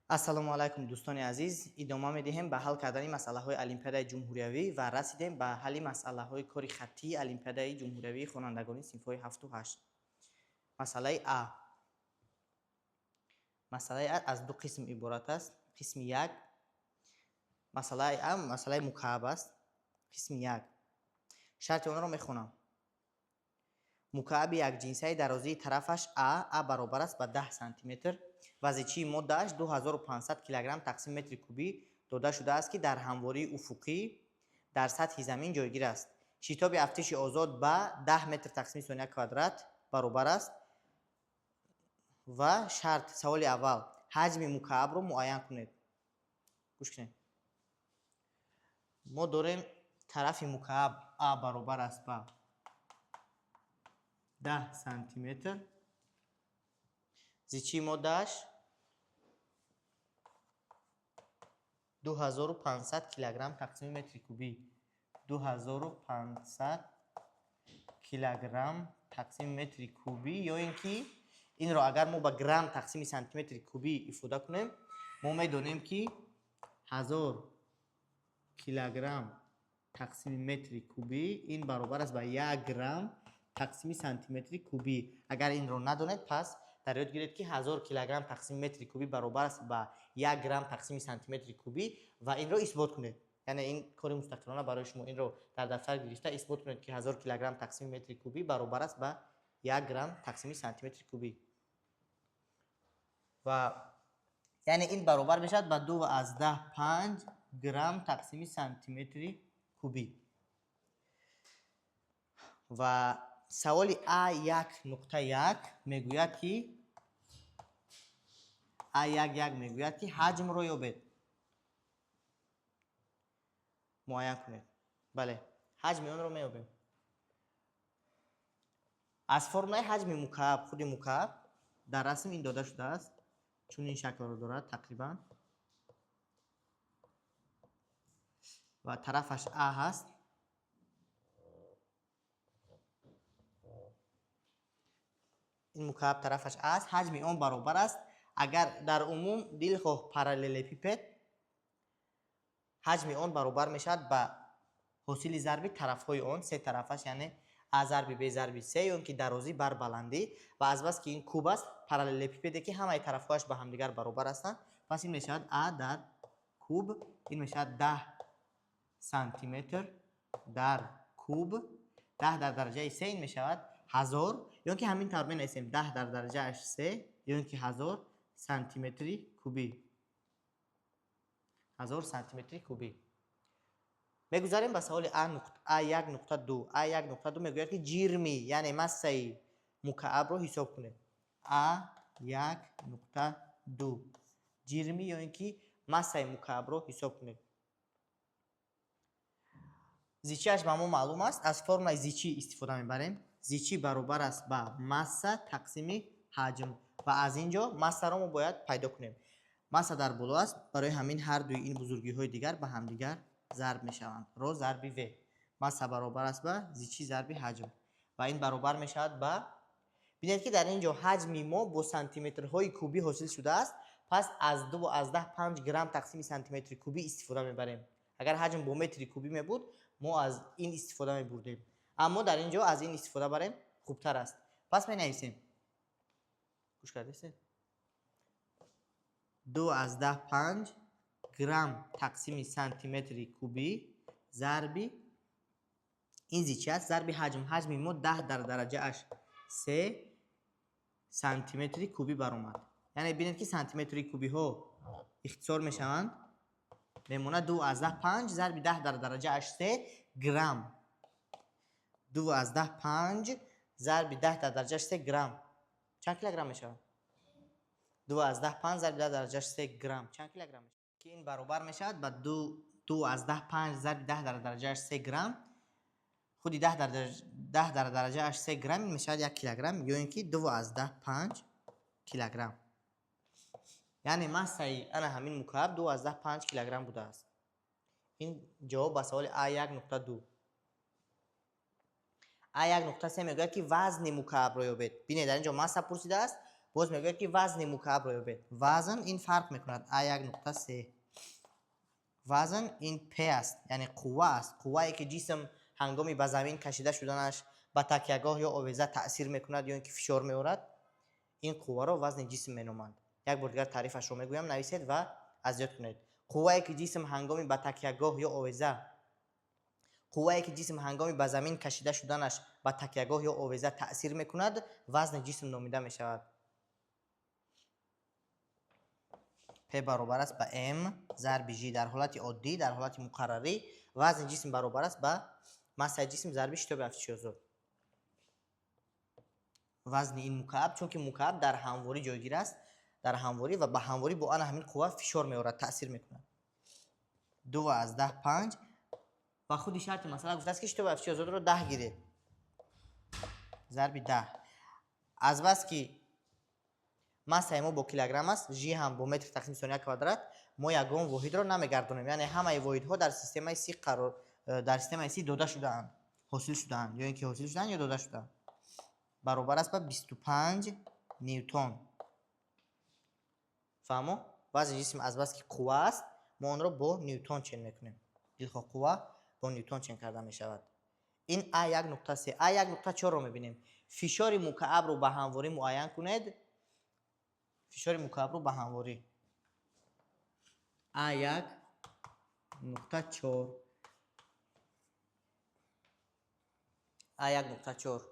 Ассалому алайкум, дӯстони азиз. Идома медиҳем ба ҳал кардани масъалаҳои Олимпиадаи ҷумҳуриявӣ ва расидем ба ҳалли масъалаҳои кори хаттии Олимпиадаи ҷумҳуриявии хонандагони синфҳои ҳафту ҳашт. Масъалаи А. Масъалаи А аз ду қисм иборат аст. Қисми як. Масъалаи А масъалаи мукааб аст. Қисми як. Шарти онро мехонам. Мукааби якҷинсаи дарозии тарафаш А, А баробар аст ба 10 сантиметр ва зичии моддааш 2500 килограмм тақсим метри кубӣ дода шудааст, ки дар ҳамвории уфуқӣ дар сатҳи замин ҷойгир аст. Шитоби афтиши озод ба 10 метр тақсими сония квадрат баробар аст. Ва шарт саволи аввал: ҳаҷми мукаабро муайян кунед. Гӯш кунед. Мо дорем тарафи мукааб А баробар аст ба 10 сантиметр. Зичии моддааш 2500 килограмм тақсими метри кубӣ. 2500 килограмм тақсими метри кубӣ, ё ин ки инро агар мо ба грамм тақсими сантиметри кубӣ ифода кунем, мо медонем, ки 1000 килограмм тақсими метри кубӣ ин баробар аст ба 1 грамм тақсими сантиметри кубӣ. Агар инро надонед, пас дар ёд гиред, ки 1000 килограмм тақсими метри кубӣ баробар аст ба 1 грамм тақсими сантиметри кубӣ ва инро исбот кунед. Яъне ин кори мустақилона барои шумо, инро дар дафтар гирифта исбот кунед, ки 1000 килограмм тақсими метри кубӣ баробар аст ба 1 грамм тақсими сантиметри кубӣ. Ва яъне ин баробар мешавад ба 2,5 грамм тақсими сантиметри кубӣ. Ва саволи А 1.1 мегӯяд, ки А 1.1 мегӯяд, ки ҳаҷмро ёбед, муайян кунед. Бале, ҳаҷми онро меёбем аз формулаи ҳаҷми мукааб. Худи мукааб дар расм ин дода шудааст, чунин шаклро дорад тақрибан ва тарафаш А ҳаст. Ин мукааб тарафаш А аст, ҳаҷми он баробар аст, агар дар умум дилхоҳ параллелепипед, ҳаҷми он баробар мешавад ба ҳосили зарби тарафҳои он, се тарафаш, яъне А зарби Б зарби С, ё ин ки дарозӣ бар баландӣ. Ва азбаски ин куб аст, параллелепипеде ки ҳамаи тарафҳояш ба ҳамдигар баробар ҳастанд, пас ин мешавад А дар куб, ин мешавад 10 сантиметр дар куб, 10 дар дараҷаи се, ин мешавад 1000, ё ин ки ҳамин тавр менависем: 10 дар дараҷааш се, ё ин ки 1000 сантиметри кубӣ. 1000 сантиметри кубӣ. Мегузарем ба саволи А 1.2. А 1.2 мегӯяд, ки ҷирми, яъне массаи мукаабро ҳисоб кунед. А 1.2, ҷирми ё ин ки массаи мукаабро ҳисоб кунед. Зичиаш ба мо маълум аст, аз формулаи зичӣ истифода мебарем. Зичӣ баробар аст ба масса тақсими ҳаҷм ва аз ин ҷо массаро мо бояд пайдо кунем. Масса дар боло аст, барои ҳамин ҳар дуи ин бузургиҳои дигар ба ҳамдигар зарб мешаванд. Ро зарби В. Масса баробар аст ба зичӣ зарби ҳаҷм ва ин баробар мешавад ба, бинед, ки дар ин ҷо ҳаҷми мо бо сантиметрҳои кубӣ ҳосил шудааст, пас аз 2,5 грамм тақсими сантиметри кубӣ истифода мебарем. Агар ҳаҷм бо метри кубӣ мебуд, мо аз ин истифода мебурдем, аммо дар ин ҷо аз ин истифода барем хубтар аст. Пас менависем, гӯш кардастед, 2,5 грамм тақсими сантиметри кубӣ зарби ин зичӣ аст, зарби ҳаҷм. Ҳаҷми мо 10 дар дараҷааш се сантиметри кубӣ баромад. Яъне бинед, ки сантиметри кубиҳо ихтисор мешаванд, мемонад 2,5 зарби 10 дар дараҷааш се грамм. 2,5 зарби 10 дар дараҷааш се грамм чанд килограмм мешавад? 2,5 зарби 10 дараҷааш се грамм чанд килограмм мешавад? Ки ин баробар мешавад ба 2,5 зарби 10 дар дараҷааш се грамм. Худи 10 дар дараҷааш се грамм мешавад 1 килограмм, ё ин ки 2,5 килограмм. Яъне массаи ана ҳамин мукааб 2,5 килограмм будааст. Ин ҷавоб ба саволи А 1.2. А 1.3 мегӯяд, ки вазни мукаабро ёбед. Бинед, дар ин ҷо масса пурсидааст, Боз мегӯяд, ки вазни мукаабро ёбед. Вазн ин фарқ мекунад А1.3. Вазн ин П аст, яъне қувва аст. Қуввае ки ҷисм ҳангоми ба замин кашида шуданаш ба такягоҳ ё овеза таъсир мекунад ё ин ки фишор меорад, ин қувваро вазни ҷисм меноманд. Як бор дигар таърифашро мегӯям, нависед ва аз ёд кунед. Қуввае ки ҷисм ҳангоми ба такягоҳ ё овеза, қуввае ки ҷисм ҳангоми ба замин кашида шуданаш ба такягоҳ ё овеза таъсир мекунад, вазни ҷисм номида мешавад. П баробар аст ба М зарби Ж. Дар ҳолати оддӣ, дар ҳолати муқаррарӣ вазни ҷисм баробар аст ба массаи ҷисм зарби шитоби афтиши озод. Вазни ин мукааб, чунки мукааб дар ҳамворӣ ҷойгир аст, дар ҳамворӣ ва ба ҳамворӣ бо ана ҳамин қувва фишор меорад, таъсир мекунад. 2,5 ва худи шарти масъала гуфтааст, ки шитоби афтиши озодро 10 гиред. Зарби 10. Аз бас ки массаи мо бо килограмм аст, Ж ҳам бо метр тақсими сония квадрат, мо ягон воҳидро намегардонем. Яъне ҳамаи воҳидҳо дар системаи Си қарор, дар системаи Си дода шудаанд, ҳосил шудаанд, ё ин ки ҳосил шудаанд ё дода шудаанд. Баробар аст ба 25 ньютон. Фаҳмо? Вазни ҷисм аз бас ки қувва аст, мо онро бо ньютон чен мекунем. Дилхоҳ қувва бо ньютон чен карда мешавад. Ин А1.3. А1.4-ро мебинем. Фишори мукаабро ба ҳамворӣ муайян кунед. Фишори мукаабро ба ҳамворӣ. А1.4. А1.4.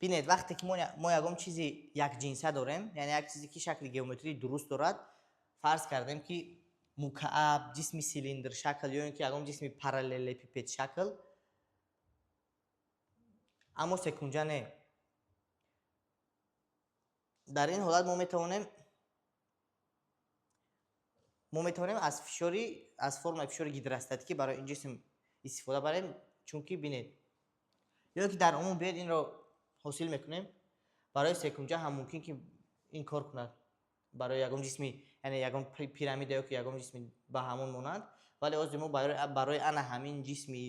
Бинед, вақте ки мо ягон чизи якҷинса дорем, яъне як чизе ки шакли геометрии дуруст дорад, фарз кардем ки мукааб, ҷисми силиндршакл ё ин ки ягон ҷисми параллелепипедшакл, аммо секунҷа не. Дар ин ҳолат мо метавонем аз формаи фишори гидростатикӣ барои ин ҷисм истифода барем, чунки бинед, ё ки дар умум биёед инро ҳосил мекунем. Барои секунҷа ҳам мумкин ки ин кор кунад, барои ягон ҷисми, яъне ягон пирамида ё ки ягон ҷисми ба ҳамон монанд, вале ҳозир мо барои ана ҳамин ҷисми,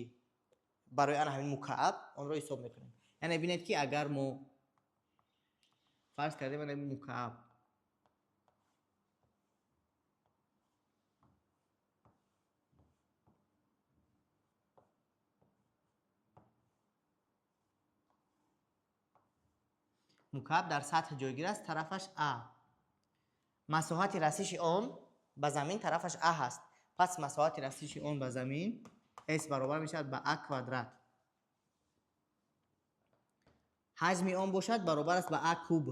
барои ана ҳамин мукааб онро ҳисоб мекунем. Яъне бинед ки агар мо фарз кардем ана мукааб мукааб дар сатҳ ҷойгир аст, тарафаш А. Масоҳати расиши он ба замин тарафаш А ҳаст. Пас масоҳати расиши он ба замин S баробар мешавад ба А квадрат. Ҳаҷми он бошад баробар аст ба А куб.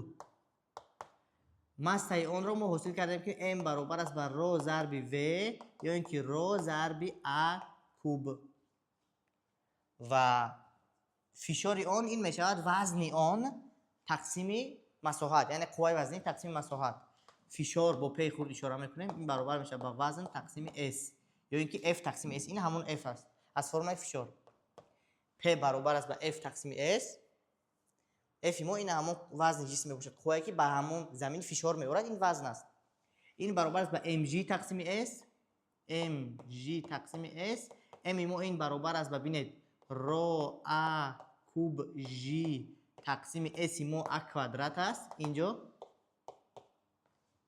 Массаи онро мо ҳосил кардем ки М баробар аст ба ро зарби В ё ин ки ро зарби А куб. Ва фишори он ин мешавад вазни он тақсими масоҳат, яъне қувваи вазнӣ тақсими масоҳат. Фишор бо П хурд ишора мекунем, ин баробар мешавад ба вазн тақсими S ё ин ки F тақсими S, ин ҳамон F аст аз формаи фишор. П баробар аст ба F тақсими S. F мо ин ҳамон вазни ҷисм мебошад, қуввае ки ба ҳамон замин фишор меорад, ин вазн аст. Ин баробар аст ба mg тақсими S, mg тақсими S. M мо ин баробар аст ба, бинед, ро А куб Ж тақсими S мо А квадрат аст инҷо.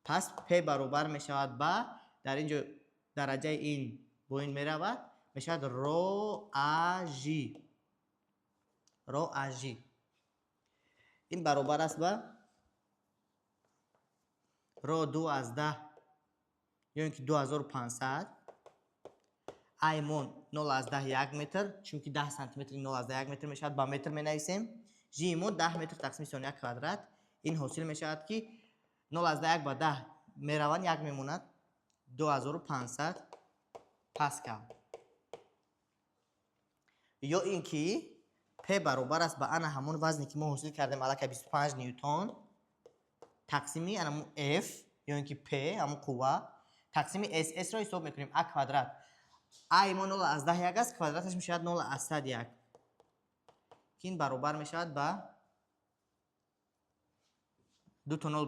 Пас П баробар мешавад ба, дар инҷо дараҷаи ин бо ин меравад, мешавад ро А Ж. Ро А Ж. Ин баробар аст ба ро 2,10 ё ин ки 2500. А мо 0,11 метр, чунки 10 сантиметр 0,11 метр мешавад, ба метр менависем. Ж мо 10 метр тақсими сония квадрат. Ин ҳосил мешавад ки 0,11 ба 10 мераванд, як мемонад, 2500 паскал. Ё ин ки П баробар аст ба ана ҳамон вазне ки мо ҳосил кардем аллакай 25 ньютон тақсими ана ҳамон F ё ин ки П, ҳамон қувва тақсими S. S-ро ҳисоб мекунем А квадрат. А мо 0,11 аст, квадраташ мешавад 0,101, ки ин баробар мешавад ба ду то нол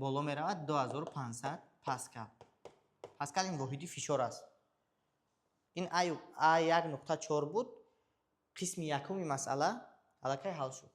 боло меравад, 2500 паскал. Паскал ин воҳиди фишор аст. Ин а 1.4 буд. Қисми якуми масъала аллакай ҳал шуд.